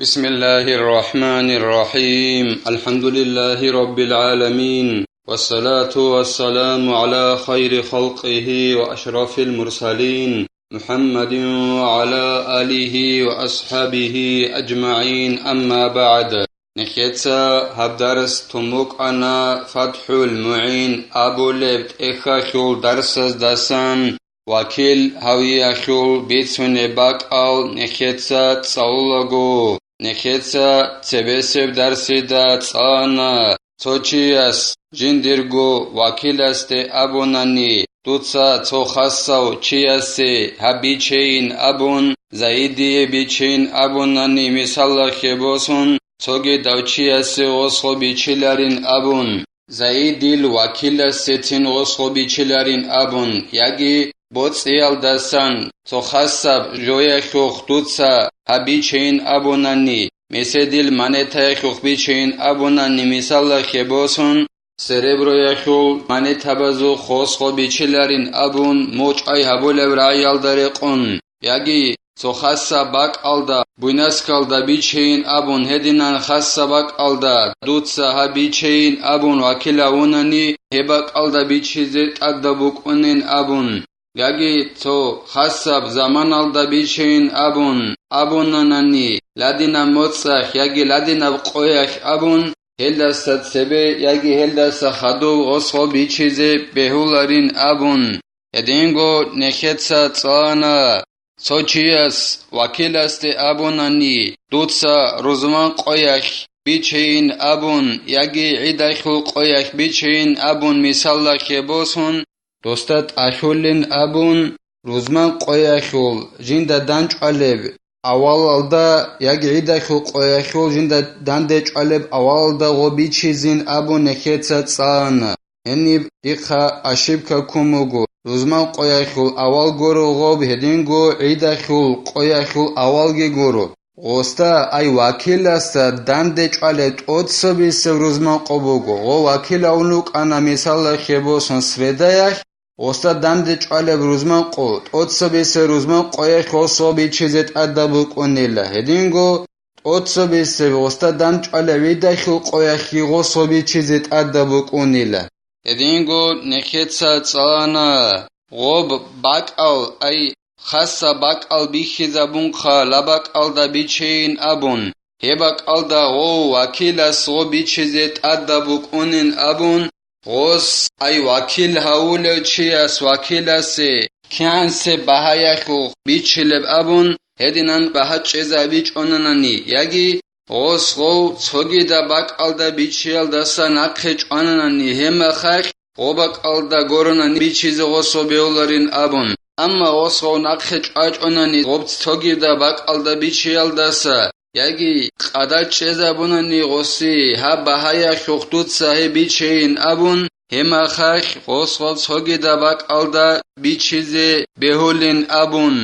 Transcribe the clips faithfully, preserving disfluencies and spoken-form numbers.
بسم الله الرحمن الرحيم. الحمد لله رب العالمين. والصلاة والسلام على خير خلقه وأشرف المرسلين محمد وعلى آله وأصحابه أجمعين. أما بعد. Нехеца гьаб дарс тун букӀана ФатхӀул МугӀин абулеб тӀехьалъул дарсаздасан. Вакил гьавиялъул бицунеб бакӀал нехеца цӀалулаго, нехеца цебесеб дарсида цӀалана, цо чияс жиндирго вакиласде абунани, дуца цо хасав чиясе гьаб бичейин абун, Заидие бичейин абунани, мисалалъе босун, цогидав чиясе гъосго бичиларин абун. Заидил вакиласецин гъосго бичиларин абун, яги боцӀиялдасан цо хасаб жоялъухъ дуца гьаб бичейин абунани, меседил монетаялъухъ бичейин абунани, мисалалъе босун, сереброялъул монетабазухъ гъосго бичиларин абун, мочӀай гьабулеб рагӀиялда рекъон. Яги цо хасаб бакӀалда, буйнаскалда бичейин абун, гьединан хасаб бакӀалда дуца гьаб бичейин абун вакил гьавунани, гьеб бакӀалда бичизе тӀадаб букӀунин абун, яги цо хасаб заманалда бичейин абун абунанани, ладинаб моцӀалъ яги ладинаб къоялъ абун, гьелдаса цебе яги гьелдаса хадув гъосго бичизе бегьуларин абун, гьединго нехеца цӀана. Цо чияс вакиласде абунани, дуца рузман къоялъ бичейин абун яги гӀидалъул къоялъ бичейин абун, мисалалъе босун, досда тӀалъулин абун, рузман къоялъул жинда данчӀвалеб авалалда яги гӀидалъул къоялъул жинда дандечӀвалеб авалалда гъо бичизин абун нехеца цӀана. Гьениб дихъа ошибка ккун буго, рузман къоялъул авал гуро гъоб, гьединго гӀидалъул къоялъул авалги гуро. Гъосда, ай вакиласда дандечӀвалеб тӀоцебесеб рузман къо буго, гъо вакил гьавун вукӀана, мисалалъе босун, средаялъ, гъосда дандечӀвалеб рузман къо, тӀоцебесеб рузман къоялъ гъосго бичизе тӀадаб букӀунила, гьединго тӀоцебесеб гъосда данчӀвалеб гӀидалъул къоялъги гъосго бичизе тӀадаб букӀунила. Гьединго нехеца цӀана гъоб бакӀал, ай хасаб бакӀал бихьизабунха, ла бакӀалда бичейин абун, гьеб бакӀалда гъов вакилас гъо бичизе тӀадаб букӀунин абун, гъос, ай вакил гьавулев чияс вакиласе кигӀансе багьаялъухъ бичилеб абун, гьединан багьа чӀезаби чӀонанани, яги гъос гъов цогидаб бакӀалда бичиялдаса нахъе чӀвананани, гьеб мехалъ гъо бакӀалда гуронани бичизе гъосго бегьуларин абун. Амма гъос гъов нахъе чӀвачӀонани гъоб цогидаб бакӀалда бичиялдаса, яги къадар чӀезабунани гъоси гьаб багьаялъухъ дуца гьеб бичейин абун, гьеб мехалъ гъос гъоб цогидаб бакӀалда бичизе бегьулин абун.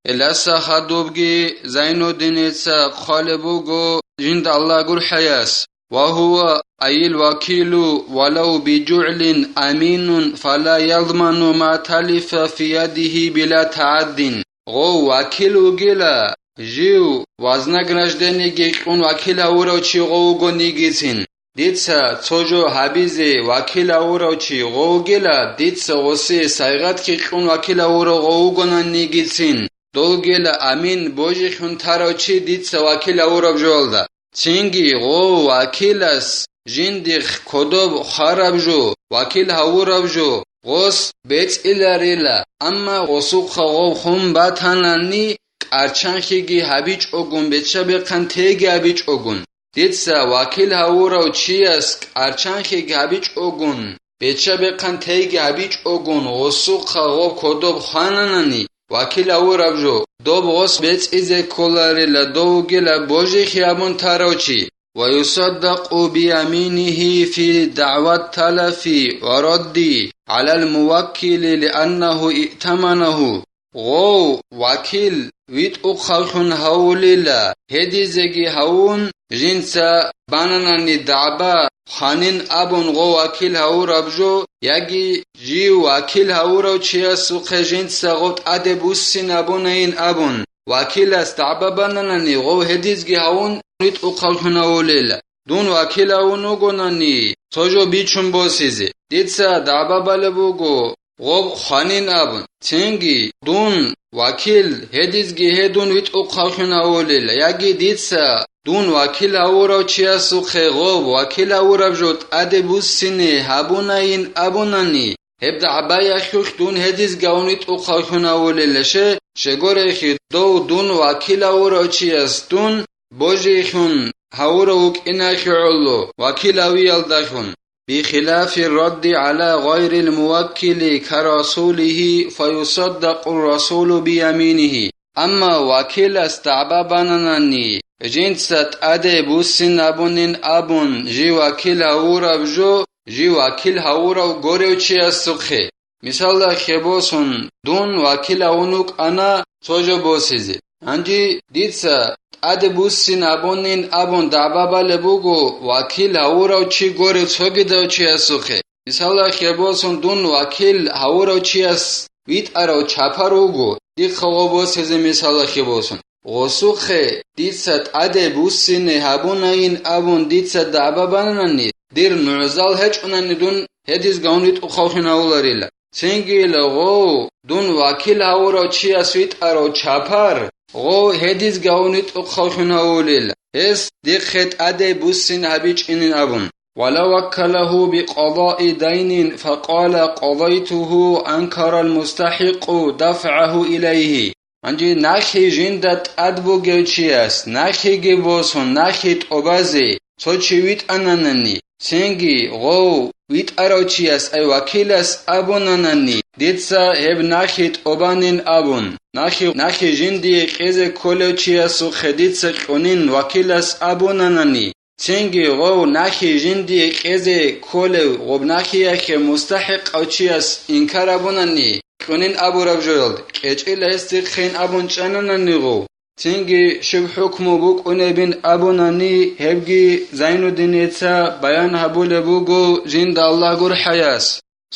Гьелдаса хадубги Зайнуддиница хъвалеб буго жинда Аллагь гурхӀаяс: «Ва гьува, ай ал-вакилу, валав би жугӀлин аминун, фала язману ма талифа фи ядигьи била тагӀаддин». Гъов вакил вугила, жив вознаграждениеги кьун вакил гьавурав чи гъов вугонигицин. Дица цо жо гьабизе вакил гьавурав чи гъов вугила, дица гъосие сайгъатги кьун вакил гьавурав гъов вугонанигицин, дов вугила амин, божихьун тарав чи дица вакил гьавураб жоялда. Цинги гъов вакилас жиндихъ кодоб хвараб жо, вакил гьавураб жо, гъос бецӀиларила, амма гъосухъа гъов хун батанани, кӀарчанхъиги гьабичӀогун, беча-бехъан теги гьабичӀогун. Дица вакил гьавурав чияс кӀарчанхъиги гьабичӀогун, беча-бехъан теги гьабичӀогун, гъосухъа гъоб кодоб хвананани, вакил гьавураб жо, доб гъос бецӀизе кколарила, дов вугила божихьи абун тарав чи. «Ва юсаддакъу бияминихи фи дагӀват талафи ва радди гӀалал муваккили лианнаху иътаманаху». Гъов вакил витӀухъавлъун гьавулила, гьедизеги гьавун, жинца бананани дагӀба хванин абун гъов вакил гьавураб жо, яги жив вакил гьавурав чиясухъе жинца гъов тӀаде буссинабунайин абун, вакилас дагӀба бананани, гъов гьедизги гьавун витӀухъавлъунавулел. Дун вакил гьавун вугонани, цо жо бичун босизе, дица дагӀба балеб буго, гъоб хванин абун. Цинги дун вакил гьедизги гьедун витӀухъавлъунавулел, яги дица дун вакил гьавурав чиясухъе гъоб вакил гьавураб жо тӀаде буссине гьабунайин абунани, гьеб дагӀбаялъулъ дун гьедизги гьавун витӀухъавлъунавулелаще, щегорехи дов дун вакил гьавурав чияс дун божиялъун гьавурав вукӀиналъе гӀоло, вакил гьавиялдалъун, بخلاف الرد على غير الموكل كرسوله فيصدق الرسول بيمينه. Амма вакилас дагӀба бананани, жинца тӀаде буссин абунин абун, жив вакил гьавураб жо, жив вакил гьавурав горев чиясухъе. Мисалда хебосун, дун вакил гьавун вукӀана цо жо босизе. Гьанже дица тӀаде буссин абунин абун дагӀба балеб буго вакил гьавурав чи горев цогидав чиясухъе. Мисалда хебосун, дун вакил гьавурав чияс витӀарав чапар вуго, дихъа гъо босизе мисалда хебосун. Гъосухъе дица тӀаде буссине гьабунайин абун дица дагӀба банани, дир нугӀзал гьечӀунани дун гьедизги гьавун витӀухъавлъунавуларила. Цинги гъов дун вакил гьавурав чияс витӀарав чапар, гъов гьедизги гьавун витӀухъавлъунавулел, гьес дихъе тӀаде буссин гьабичӀинин абун. ولا وكله بقضاء دين فقال قضيته أنكر المستحق دفعه إليه. Гьанже нахъе жинда тӀад бугев чияс, нахъеги босун, нахъе тӀобазе цо чи витӀананани, цинги гъов витӀарав чияс, ай вакилас абунанани, дица гьеб нахъе тӀобанин абун, нахъе, нахъе жиндие кьезе кколев чиясухъе дица кьунин вакилас абунанани, цинги гъов нахъе жиндие кьезе кколев гъоб нахъеялъе мустахӀикъав чияс инкар абунани, кьунин абураб жоялда, кьечӀила гьесде хъин абун чӀананани гъов, цинги щиб хӀукму букӀунебин абунани, гьебги Зайнуддиница баян гьабулеб буго жинда Аллагь гурхӀаяс.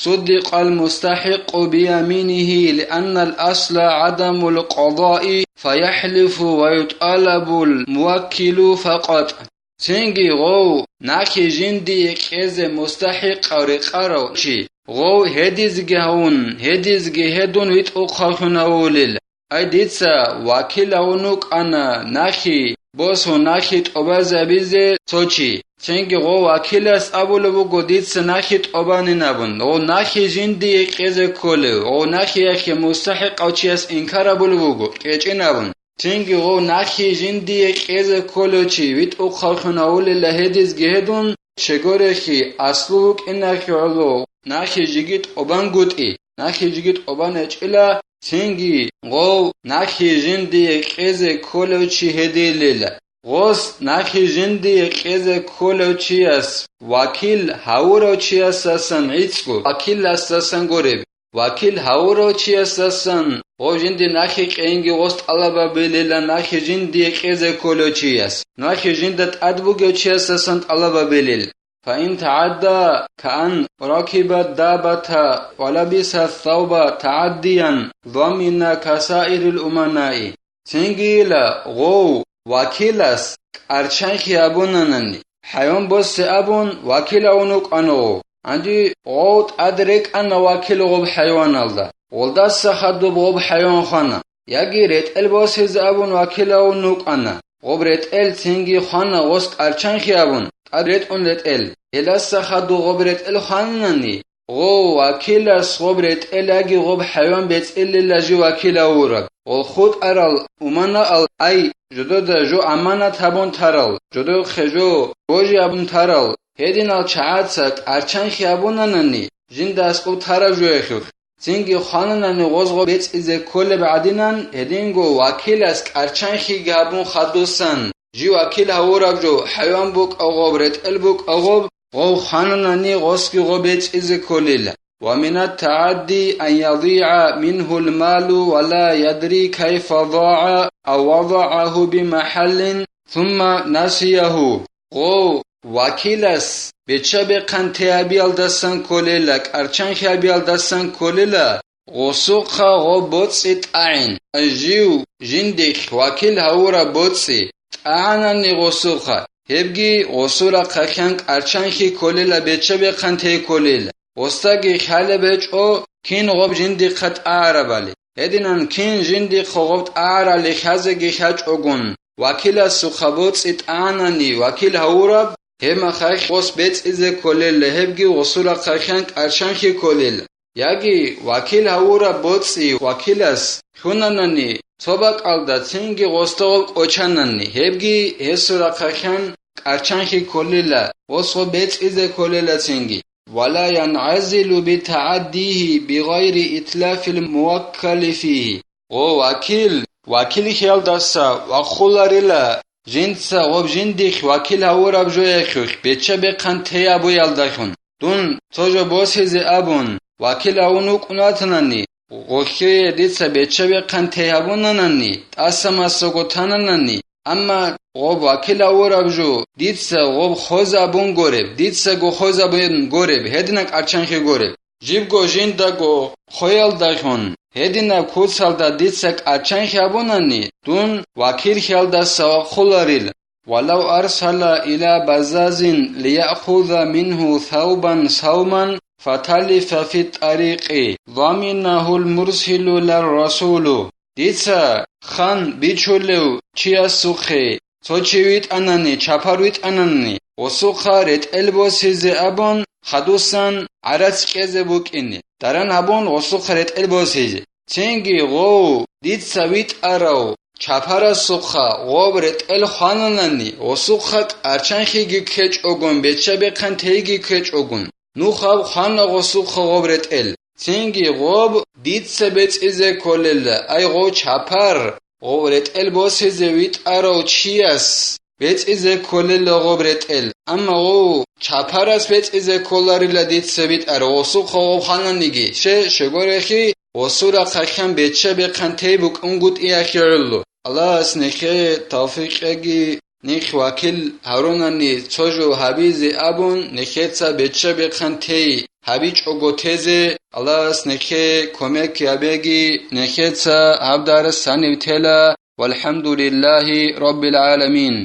صدق المستحق بيمينه لأن الأصل عدم القضاء فيحلف ويطالب الموكل فقط. Цинги гъов нахъе жиндие кьезе мустахӀикъав рекъарав чи, гъов гьедизги гьавун, гьедизги гьедун витӀухъавлъунавулел. Ай дица вакил гьавун вукӀана нахъе босун, нахъе тӀобазабизе цо чи. Цинги гъов вакилас абулеб буго дица нахъе тӀобанин абун, гъов нахъе жиндие кьезе кколев, гъов нахъеялъе мустахӀикъав чияс инкар абулеб буго, кьечӀин абун. Цинги гъов нахъе жиндие кьезе кколев чи витӀухъавлъун гьавулела гьедизги гьедун, щегорехи, аслу вукӀиналъе гӀоло, нахъе жеги тӀобангутӀи, нахъе жеги тӀобан гьечӀила, цинги гъов нахъе жиндие кьезе кколев чи гьедилела. Гъос нахъе жиндие кьезе кколев чияс вакил гьавурав чиясасан гӀицӀго вакиласдасан гуреб. Вакил гьавурав чиясдасан гъов жинди нахъе кьейинги гъос тӀалабабилила нахъе жиндие кьезе кколев чияс, нахъе жинда тӀад бугев чиясдасан тӀалабабилил. فإن تعدى كأن ركب الدابة ولبس الثوب تعديا ضمن كسائر الأمناء. Цинги ила гъов вакилас кӀарчанхъи абунанани, хӀайван босе абун, вакил гьавун вукӀана гъов. Гьанже гъов тӀад рекӀана вакил гъоб хӀайваналда, гъолдаса хадуб гъоб хӀайван хвана, яги ретӀел босизе абун вакил гьавун вукӀана. Гъоб ретӀел цинги хвана гъос кӀарчанхъи абун, тӀад ретӀун ретӀел. Гьелдаса хадуб гъоб ретӀел хванани, гъов вакилас гъоб ретӀел яги гъоб хӀайван бецӀилила жив вакил гьавураб. Гъол хутӀарал уманаал, ай, жодода жо аманат гьабун тарал, жодохъе жо божи гьабун тарал, гьединал чагӀаца кӀарчанхъи абунанани, жинда аскӀоб тараб жоялъулъ, цинги хвананани гъоз гъоб бецӀизе кколеб гӀадинан, гьединго вакилас кӀарчанхъиги гьабун хадусан, жив вакил гьавураб жо, хӀайван букӀа гъоб, ретӀел букӀа гъоб, гъов хвананани гъосги гъоб бецӀизе кколила. ومن التعدي أن يضيع منه المال ولا يدري كيف ضاع أو وضعه بمحل ثم نسيه. Гъов вакилас беча-бехъан те гьабиялдасан кколела, кӀарчанхъи гьабиялдасан кколела, гъосухъа гъоб боцӀи тӀагӀин, жив жиндихъ вакил гьавураб боцӀи тӀагӀанани гъосухъа, гьебги гъосул рахъалъан кӀарчанлъи кколила, бечча-бехъан тей кколила. Гъосдаги хӀалеб гьечӀо кин гъоб жиндихъа тӀагӀарабали. Гьединан кин жиндихъа гъоб тӀагӀарали хьазеги хьачӀогун, вакиласухъа боцӀи тӀагӀанани вакил гьавураб, гьеб мехалъ гъос бецӀизе кколел, гьебги гъосул рахъалъан кӀарчанлъи кколел. Яги вакил гьавураб боцӀи вакилас лъунанани цо бакӀалда, цинги гъосда гъоб кӀочанани, гьебги гьесул рахъалъан кӀарчанлъи кколила, гъос гъоб бецӀизе кколела цинги. Ва ла янгӀазилу битагӀаддигьи бигъайри итлафил муваккали фигьи. Гъо вакил, вакилхиялдаса вахъуларила, жинца гъоб жиндихъ вакил гьавураб жояхъухъ бечча-бехъан тей абуялдалъун. Дун цо жо босизе абун, вакил гьавун вукӀун ватанани, гъолъие дица бечча-бехъан тей гьабунанани, тӀаса-масаго тананани, амма гъоб вакил гьавураб жо дица гъоб хозабун гореб, дицаго хозабун гореб, гьединаб кӀарчанлъи гореб. Жибго жиндаго хъвеялдалъун гьединаб куцалда дица кӀарчанлъи гьабунани, дун вакилхиялдаса вахъуларил. Валав арсала иля баззазин лияхуза мингьу саубан сауман фаталифа фи тӀарикъи, заминагьул мурсилу лар расулу. Дица хан бичулев чиясухъе цо чи витӀанани, чапар витӀанани, гъосухъа ретӀел босизе абун, хадусан гӀарац кьезе букӀине, даран гьабун гъосухъа ретӀел босизе. Цинги гъов дица витӀарав чапарасухъа гъоб ретӀел хвананани, гъосухъа кӀарчанлъиги ккечӀогун, бечча-бехъан тейги ккечӀогун, нухаб хвана гъосухъа гъоб ретӀел. Цинги гъоб дица бецӀизе кколела, ай гъов чапар, гъов ретӀел босизе витӀарав чияс бецӀизе кколела гъоб ретӀел. Амма гъов чапарас бецӀизе кколарила дица витӀар, гъосухъа гъов хвананиги, ще, щегорехи, гъосул рахъалъан бечча-бехъан тей букӀунгутӀиялъе гӀоло. Аллагьас нехее тавфикъ кьеги, нехь вакил гьарунани цо жо гьабизе абун, нехеца бечча-бехъан тей гьабичӀого тезе, Аллагьас нехее кумек гьабеги, нехеца гьаб дарс гьанив тела. ВалхӀамдулиллагьи раббил гӀаламин.